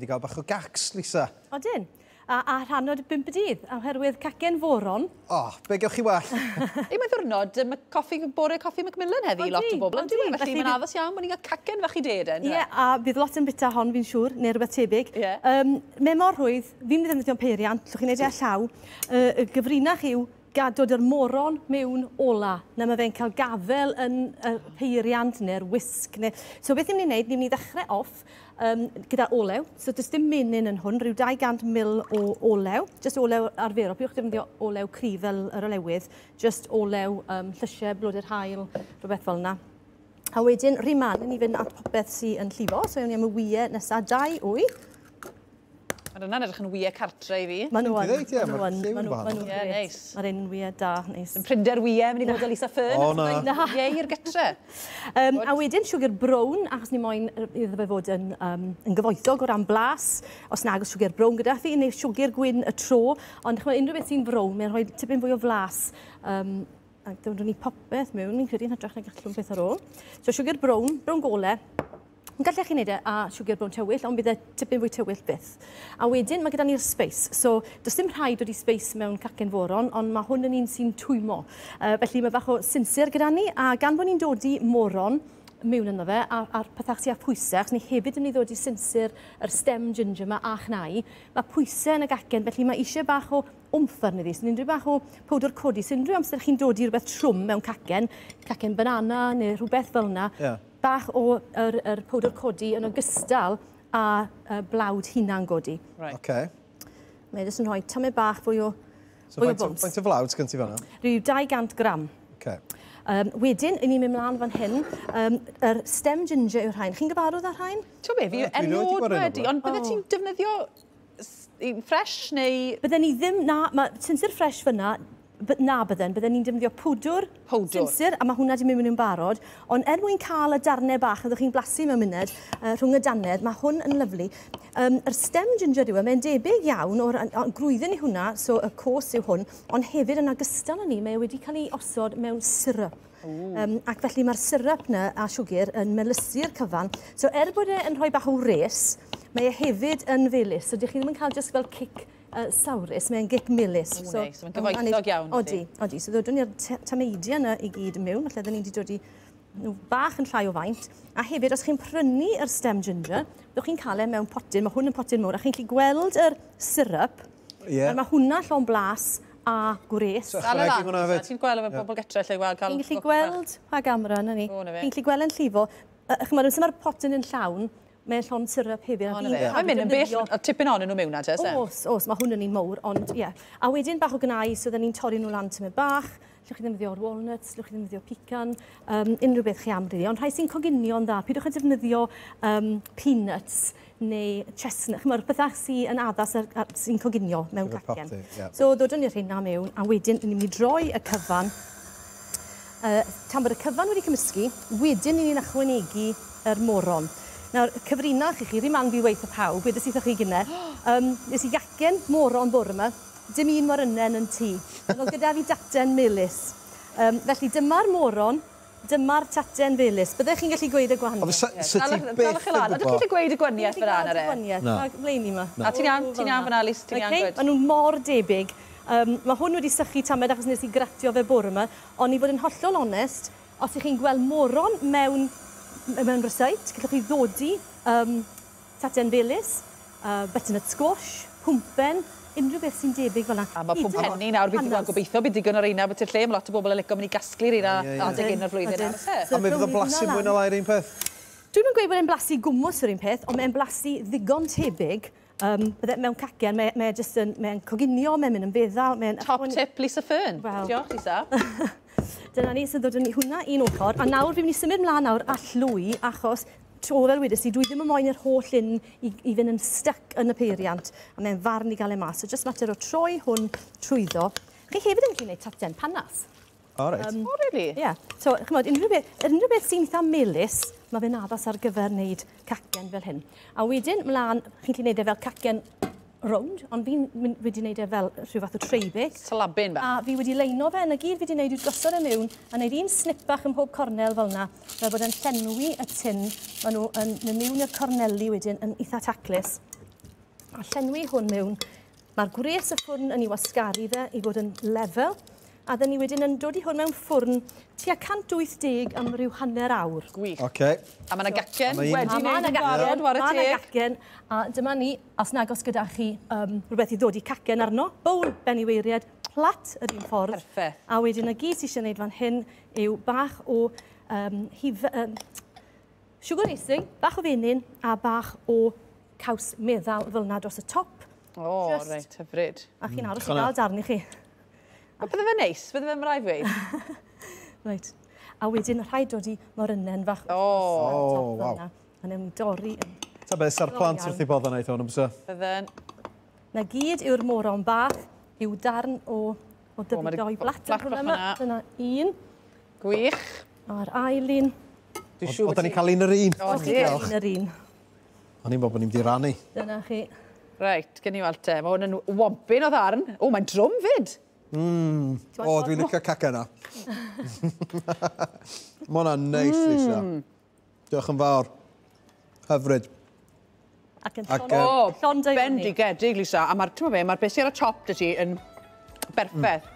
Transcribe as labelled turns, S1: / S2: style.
S1: Wedi gael bach o gacs, Lisa.
S2: Odyn. A rhan o'r 5 y dydd, oherwydd cacen foron.
S1: O, oh, be gewch chi well?
S3: Ei, mae ddwrnod, mae coffi, bore coffi Macmillan heddi, lot o bobl yn dweud. Felly mae'n addas iawn bod ni'n cael cacen fach i de, de.
S2: Ie, a bydd lot yn bita hon, fi'n siŵr, neu rhywbeth tebyg.
S3: Yeah.
S2: Mae mor rhwydd, fi'n ddefnyddio'n peiriant, llwch chi'n neud e â llaw. Y gyfrinach yw dod yr moron mewn ola, na mae fe'n cael gafel yn y peiriant neu'r wisg. Neu... So beth ni'n mynd i wneud, ni'n mynd i ddechrau off gyda olew. So does dim menyn yn hwn, rhyw 200 ml o olew, just olew arferol. Piwch defnyddio olew cryf fel yr olewydd, just olew llysiau, blodau'r haul, rhywbeth fel yna. A wedyn, rhy man, ni fynd at popeth sy'n yn llifo, so ewn ni am y wyau nesaf, 2 wy.
S3: Mae hwnna'n edrych yn wyau cartre i fi.
S2: Maen nhw yn.
S1: Ie, mae'r lliw yn wahanol.
S3: Ie, neis.
S2: Mae'r un wyau da, neis.
S3: Yn prinder wyau, mynd i fod â Lisa Fern.
S1: O, na.
S2: Na.
S3: Ie, i'r gytre.
S2: A wedyn, siwgr brown, achos ni moyn iddo fe fod yn gyfoethog o ran blas. Os nag oes siwgr brown gyda chi, neu siwgr gwyn y tro. Ond chimod, unrhyw beth sy'n brown, mae'n rhoi tipyn fwy o flas. A dod ni popeth mewn, ni'n credu'n hytrach na gallwn beth ar ôl. So, siwgr brown, brown gole. Gallech chi wneud e a siwgr brown tywyll, ond bydd e tipyn fwy tywyll byth. A wedyn mae gyda ni'r spice. So, does dim rhaid dod i spice mewn cacen foron, ond mae hwn yn un sy'n twymo. Felly mae bach o sinsir gyda ni, a gan bod ni'n dod i moron mewn ynddo fe, a'r pethau sy'n â pwysau, achos ni hefyd yn mynd i ddod i sinsir yr stem ginger yma a chnau, mae pwysau yn y gacen, felly mae eisiau bach o wmff arni ddi, so unrhyw bach o powdr codi, so unrhyw amser chi'n dod i rhywbeth trwm mewn cacen, cacen banana neu rhywbeth fel yna,
S1: yeah.
S2: Bach o yr powdr codi yn ogystal â blawd hunan godi.
S3: Right.
S1: Okay.
S2: Mae jyst yn rhoi tamed bach fwy o,
S1: so
S2: fwy o bwms.
S1: Faint o flawd sgyn ti fan'na?
S2: Rhyw 200 gram.
S1: Okay.
S2: Wedyn, i ni'n mynd mlaen fan hyn, yr stem ginger yw'r rhain. Chi'n gyfarwydd â'r rhain?
S3: Ti'n be, fi erioed wedi, ond bydde ti'n defnyddio fresh neu...
S2: Bydden ni ddim, na, mae sinsir fresh fyna, na bydden ni'n defnyddio pwdwr, sinsir, a mae hwnna wedi mynd mewn yn barod, ond er mwyn cael y darnau bach, ydych chi'n blasu mewn munud, rhwng y dannedd, mae hwn yn lyfli. Yr stem ginger yw e, mae'n debyg iawn o'r grwyddyn i hwnna, so y cos yw hwn, ond hefyd yn ogystal â ni, mae wedi cael ei osod mewn syrup. Ac felly mae'r syrup na a siwgr yn melysu'r cyfan. So er bod e yn rhoi bach o wres, mae e hefyd yn felys. So dych chi ddim yn cael just fel cic sawrus, mae'n gic melys.
S3: O, neis, mae'n gyfoethog iawn.
S2: Odi, odi. So ddodwn ni'r tameidiau yna i gyd mewn, felly oedden ni wedi dod i nhw bach yn llai o faint. A hefyd, os chi'n prynu yr stem ginger, byddwch chi'n cael e mewn potyn, mae hwn yn potyn mawr, a chi'n gallu gweld yr syrup.
S1: Yeah.
S2: Mae hwnna llon blas a gwres.
S1: So, ychwanegu hwnna hefyd.
S3: Ti'n gweld efo bobl gytre lle gweld cael...
S2: Chi'n gallu gweld pa gamera, na ni. Chi'n gallu gweld yn llifo. Chimod, os mae'r potyn yn llawn, mae'n llond syrup hefyd.
S3: Mae'n mynd yn bell, a tipyn onyn nhw mewn at,
S2: Oes, oes, mae hwn yn un mowr, ond ie. A wedyn bach o gnau, so oedden ni'n torri nhw lan tymed bach, llwch chi ddefnyddio'r walnuts, llwch chi ddefnyddio pecan, unrhyw beth chi am, rili. Ond rhai sy'n coginio'n dda, pidwch yn defnyddio peanuts neu chestnut, chimod, pethau sy'n yn addas sy'n coginio mewn cacen. So ddodwn ni'r rheina mewn, a wedyn ni'n mynd i droi y cyfan. Tan bod y cyfan wedi cymysgu, wedyn ni'n ychwanegu yr moron. Nawr, cyfrinach i chi, rhi man fi weith y pawb, wedes i chi gynne. Nes i gacen moron bore yma, dim un morynen yn tŷ. Ond oedd gyda fi daten melys. Felly dyma'r moron, dyma'r taten felys. Byddech chi'n gallu gweud y gwahaniaeth?
S1: Ond ti byth yn gwybod?
S3: Ydych chi'n gallu gweud y gwahaniaeth fel yna, re?
S2: Na. Flein i ma.
S3: A ti'n iawn, ti'n iawn fyna, Lis, ti'n iawn, gwyd.
S2: Maen nhw mor debyg. Mae hwn wedi sychu tamed achos nes i gratio fe bore yma, ond i fod yn hollol onest, os ych chi'n gweld moron mewn ryseit, gallwch chi ddodi taten felys, butternut squash, pwmpen, unrhyw beth sy'n debyg fel yna.
S3: A mae pwmpenni nawr, bydd yn gobeithio bydd digon o'r reina bod i'r lle, mae lot o bobl yn licio mynd i gasglu reina adeg un o'r flwyddyn.
S1: A mi fydd o'n blasu mwy na lai'r un peth?
S2: Dwi'm yn gweud bod e'n blasu gwmws yr un peth, ond mae'n blasu ddigon tebyg. Bydde mewn cacen, mae jyst yn, mae'n coginio, mae'n mynd yn feddal.
S3: Top tip Lisa Fern. Diolch, Lisa.
S2: Dyna ni, so ddodwn ni hwnna un ochr. A nawr fi'n mynd i symud mlaen nawr a llwy, achos to fel wedes i, dwi ddim yn moyn yr holl un i fynd yn stuck yn y peiriant. A mae'n farn i gael e mas. So just mater o troi hwn trwyddo. Chi hefyd yn gallu gwneud taten panas.
S1: O, reit.
S3: O, really?
S2: Ie. So, chimod, unrhyw beth sy'n eitha melys, mae fe'n addas ar gyfer wneud cacen fel hyn. A wedyn, mlaen, chi'n gallu gwneud e fel cacen rownd, ond fi'n wedi wneud e fel rhyw fath o tray bake.
S3: Slabyn bach.
S2: A fi wedi leino fe, na gyd fi wedi wneud yw gosod e mewn a wneud un snip bach ym mhob cornel fel yna, fel bod e'n llenwi y tin. Maen nhw yn mynd mewn i'r corneli wedyn yn eitha taclus. A llenwi hwn mewn. Mae'r gwres y ffwrn yn ei wasgaru fe i fod yn lefel. A dyn ni wedyn yn dod i hwn mewn ffwrn tua 180 am ryw hanner awr.
S3: Gwych.
S1: Oce.
S3: A mae yna gacen
S1: Ma' un-
S3: wedi
S2: A ma'
S3: wneud
S2: 'na
S3: yn barod,
S2: gacen,
S3: ware
S2: ma' 'na
S3: teg.
S2: gacen, a dyma ni, os nag oes gyda chi rhywbeth i ddod i cacen arno, bowl beniweiried, plat yr un ffordd.
S3: Perffeth.
S2: A wedyn y gyd sy eisiau gwneud fan hyn yw bach o sugar icing, bach o fenyn a bach o caws meddal fel 'na dros y top.
S3: O,
S2: Just-
S3: reit, hyfryd.
S2: A chi'n aros i
S1: Chana.
S2: gael darn i chi.
S3: A bydde fe neis, bydde fe'n rhaid fi.
S2: Reit. A wedyn rhaid dod i morynen fach.
S3: O.
S2: ar y top
S1: O,
S2: fel
S1: waw.
S2: 'na. A newn ni dorri.
S1: Ta beth, sa'r plant wrth i bodd yn neud hwn, ymsa.
S3: Bydde'n.
S2: Na gyd yw'r moron bach, yw darn o
S3: O, ma'
S2: dyfu doi blat
S3: blat bach yna.
S2: Dyna un,
S3: Gwych.
S2: a'r ail un.
S3: Dwi'n siŵr
S1: O, da ni'n cael un yr un.
S3: O,
S2: Chi
S3: diolch.
S2: gael un yr un.
S1: O'n i'n bod bod ni'n mynd i rannu.
S2: Dyna chi.
S3: Reit, gen i weld te. Mae hwn yn wompyn o ddarn. O, mae'n drwm fyd.
S1: O, dwi'n licio caca yna. Mae hwnna'n neis, Lisa. Diolch yn fawr. Hyfryd.
S2: Ac yn
S1: Ac,
S2: llond,
S3: O,
S2: llond dau fyny.
S3: bendigedig, Lisa. A mae'r, ti'n be, mae'r beth sydd ar y top dy ti yn berffaith.